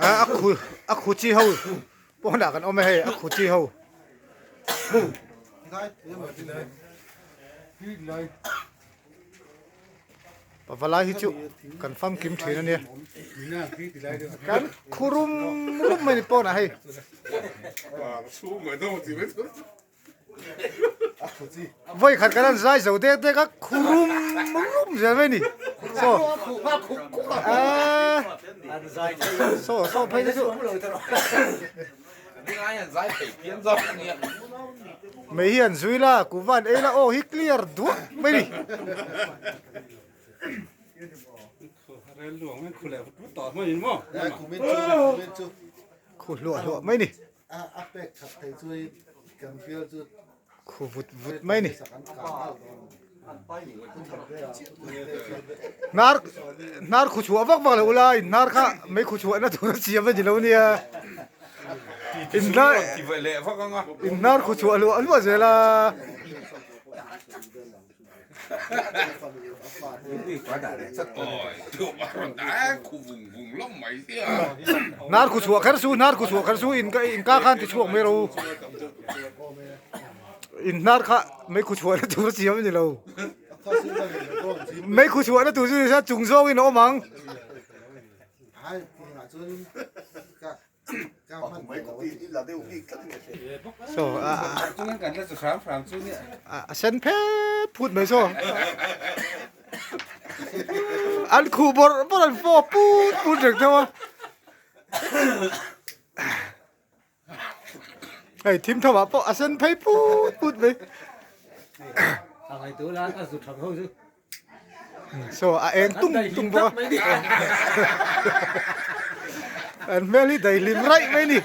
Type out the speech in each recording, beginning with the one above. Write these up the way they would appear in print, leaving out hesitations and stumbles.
A khu a khu chi ho pawnah kan awm a hei a khu chi ho. Pavalai hi chu kan famkim thin a nia kan khu rum rum mai ni pawnah hei. Vawi khat kan han zai zo dek dek a khu rum rum zel mai ni saw saw saw phei te chu mei hi an zui la kuhva an ei la aw hi clear duah mai ni. Khu hluah hluah mai ni. Khu vut vut mai ni. Hnar hnar khu chhuah vak vak lo ula in hnar kha mei khu chhuah na tur a siam a ni lo nia. In hnar in hnar khu chhuah luah luah zel a. Hnar khu chhuah kher su hnar khu chhuah kher su in in ka khan ti chhuak mai ro. In hnar kha mei khu chhuah na tur a siam a ni lo. Mei khu chhuah na tur chu ni se chung zawngin a awm ang. Saw a sen phet phut mai saw an khuh bawrh bawrh an fawp put put reng deuh a hei thim tho ah pawh a sen phei put put mai Saw a eng tung tung bawk a an hmel hi daihlim raih mai ni.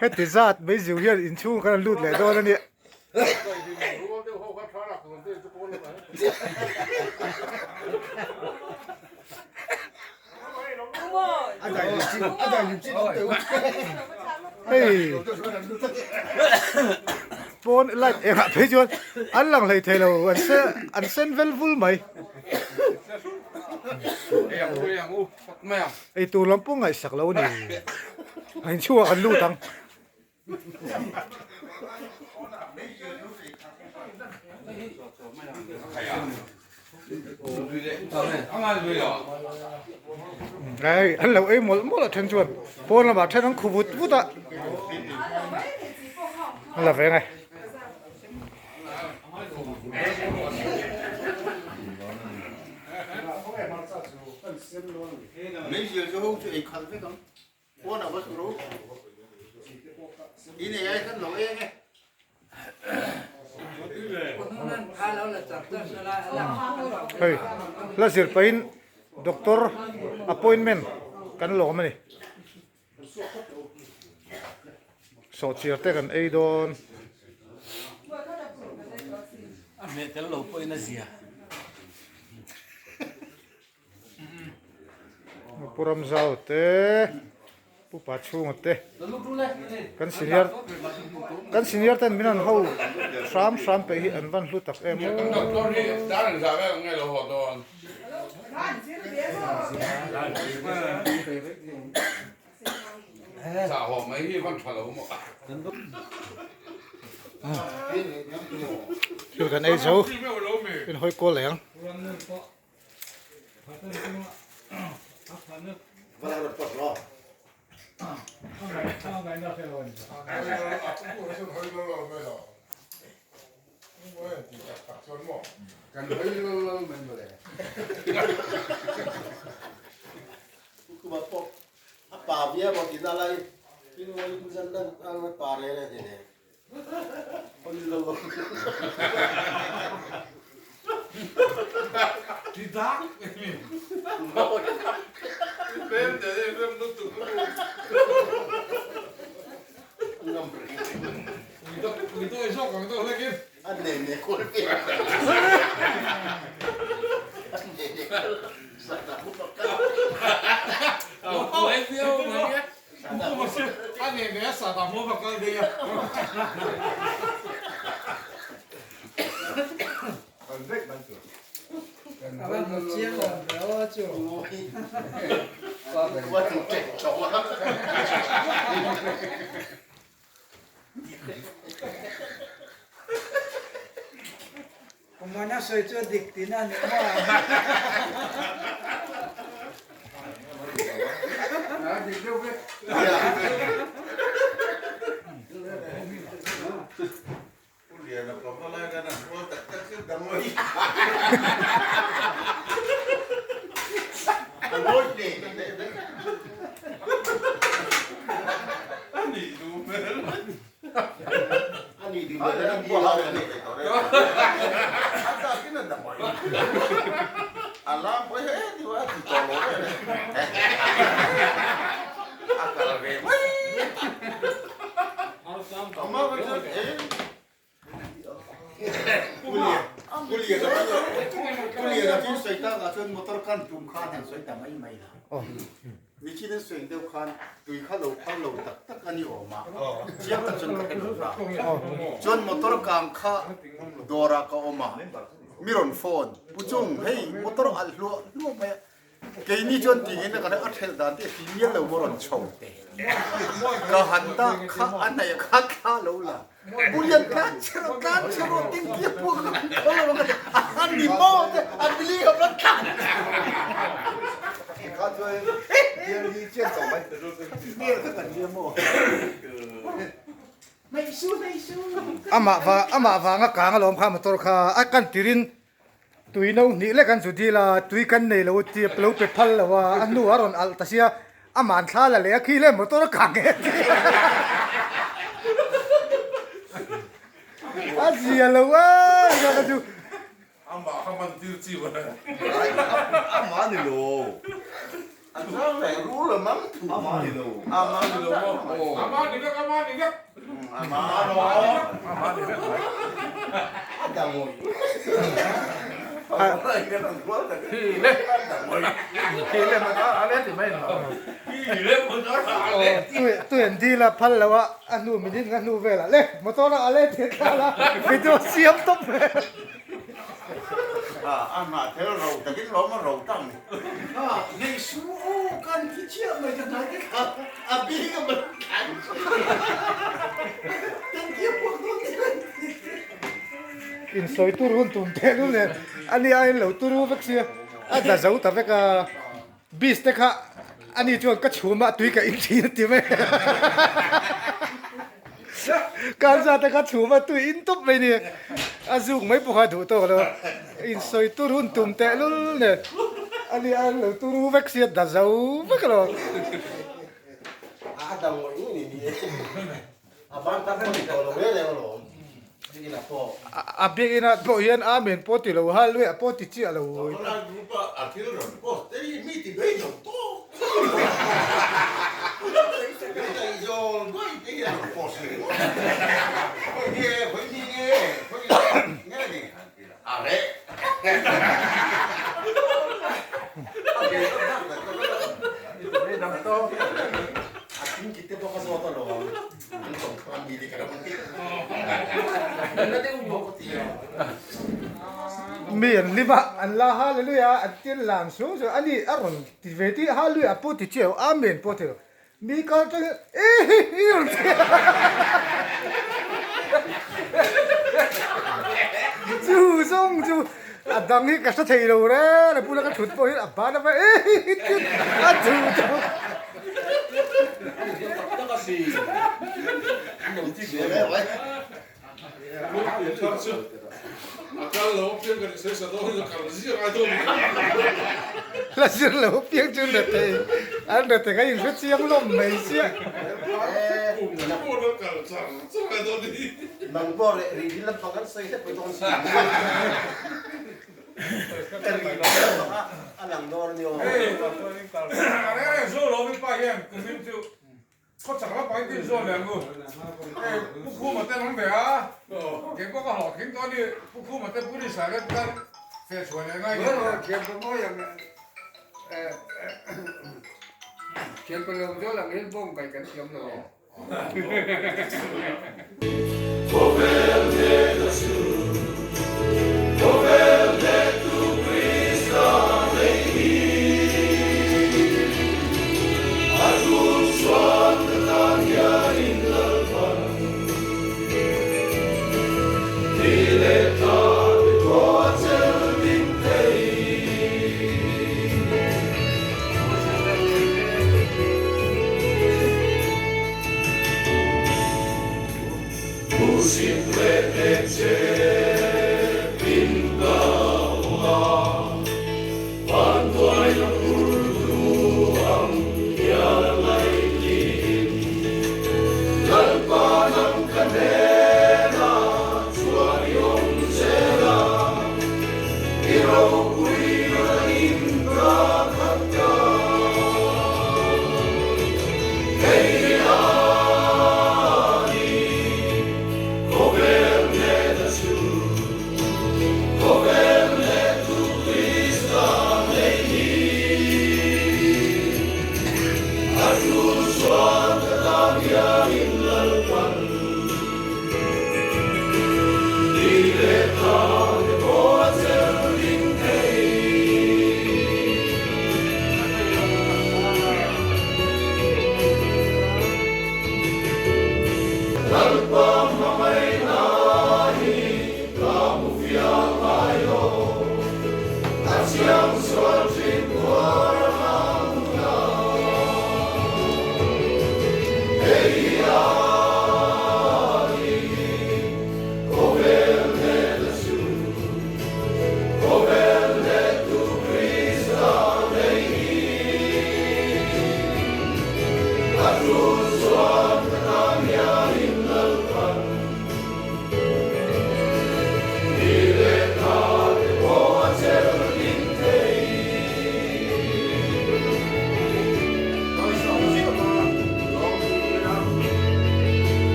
Heti zat mai ziu hian inchhung kan lut leh dawn a nia. Hei pawn light engah phei chuan an lang hlei thei lo an se an sen vel vul mai eitur lam pawh ngaihsak lo a ni a inchhungah kan lut ang. Hei an lo ei mawlh mawlh a then chuan pawn lamah then an khu vut vut a an la veng e. Hei la zir pahin doctor appointment kan lawm a ni sawhchiar te kan ei dawn. Pu Ramzau te Pu Pachhunga te kan senior kan senior ten min han ho hram hram peih hi an van hlu tak em aw. Thil kan ei zo in hawi kual leh ang. Mi rawn phone Pu Chung hei motor alh hluah hluah mai a keini chuan tiin a kan a thelh dan te ti mial lo maw rawn chho ka han dah kha a hnaih ah khan thla lo la Pu Lian tlan chhe rawh tlan chhe rawh ting tia pua ka khaw lo ang a han ni maw te a bili ho rawn tlan Kha chuan bial hi chian tawh mai bial kha kan nia maw. Amah va amah vanga kang alawm kha motor kha a kan tirin tui no hnih lek an zu dil a tui kan nei lo tia lo pe phal lo a a hnu a rawn alh ta sia aman thla la leh a khi le motor a kang e a zia lo a ka chu Amah kha man tir chi va le. Amah ni lo. An zang leh rul a mang thu. Amah ni lo. Amah ni lo maw? Amah ni vek, amah ni vek. Amah ni Amah ni vek mai. A dangawih. Hi le. Hi le man a le ti mai no. Hi le man a le. Tui an dil a phal lo a, a hnu minute nga hnu velah le motor a le thei thlal a video siam tawp ve. A hnah thel ro takin lawm a ro tang ni. Nei su aw kan thi chiah mai ka hnai te kha a bing a ban tlan kan tia puak dawn ni len. In sawi tur hun tum teh lul nen ani a in lo turu vek sia a da zo ta vek a bis te kha ani chuan ka chhum a tui ka in thin a ti mai Kanza te kha chhum a tui in tawp mai ni a zuk mai pawh kha duh tawk lo in sawi tur hun tum teh lul nen ani a lo turu vek sia da zo vek lo. A dang ngawih ngawih ni e. A ban tak pawh ni tawh lo reng reng alawm. Biakinn ah pawh. A biakinn ah pawh hian Amen pawh ti lo, Hallelujah pawh ti chiah lo. Tawlai group a a thil rawn post te hi mi ti bei lo tawk. Bei zawl duai te hi a rawn post leh ngawt. Khawi nge, khawi mi nge, khawi nge ni han ti la. A reh. A bei lo tak tak tak. A thing ki te pawh ka zawt alawm. An tawng khan mi te ka lo ti. Mi an lim a, an la hallelujah an ti an lam suau suau a ni a rawn ti ve tih hallelujah pawh ti chiah lo amen pawh ti lo mi kal tang hian ehihi rawn ti chu zawng chu a dang hi ka hre thei lo reng a bula ka thut pawh hian a ban a va ehihi tiin a duh tawh. La zir lo piang chu na thei an ra thei a inhre chiang lawm mai chiah.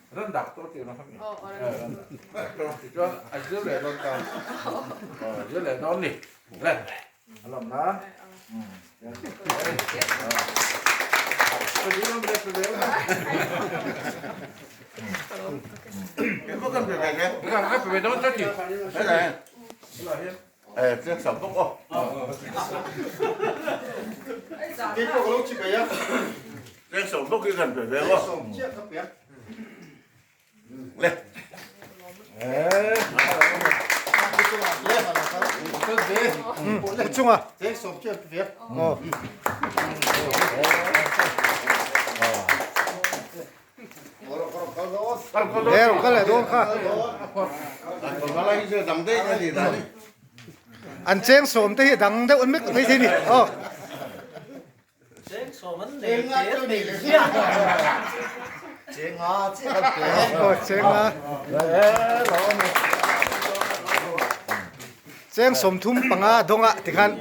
Ran doctor tih ang kha mi. Ran doctor tichuan a zir leh dawn ta. Aw zir leh dawn ni. Le a lam na. Chunga. Aw. Ro kal leh dawn kha. An cheng sawm te hi a dang deuh an mek mai thei ni. Aw. Cheng 35 dawnga tikhan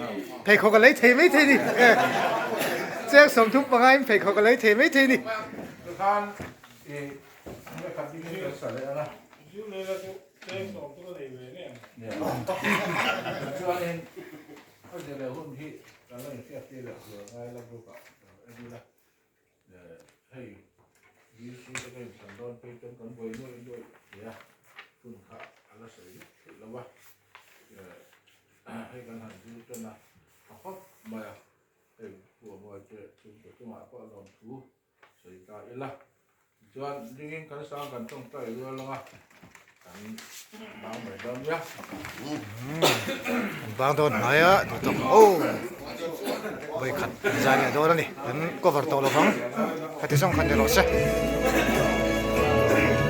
pheikhawk a lei thei mai thei ni. Cheng 35 in pheikhawk a lei thei mai thei ni. A zir leh hun hi kan la inhriat tir leh tur ngai la group ah ka lo en ila hei VC te ka inthlan dawn phei chuan kan buai nuaih nuaih hle a, hun kha a la sawi vek theih lo a, hei kan han zir tan a a khawp mai a, hei Pu Amuai te chhungkaw chungah pawh a lawmthu sawi ta ila tichuan dingin kan sang kan tawngtai rual anga kan bang mai dawn nia. Kan bang dawn hnai a duh tawk oh vawikhat zai leh dawn a ni kan cover tawh lovang khati zawng khan ni rawh se.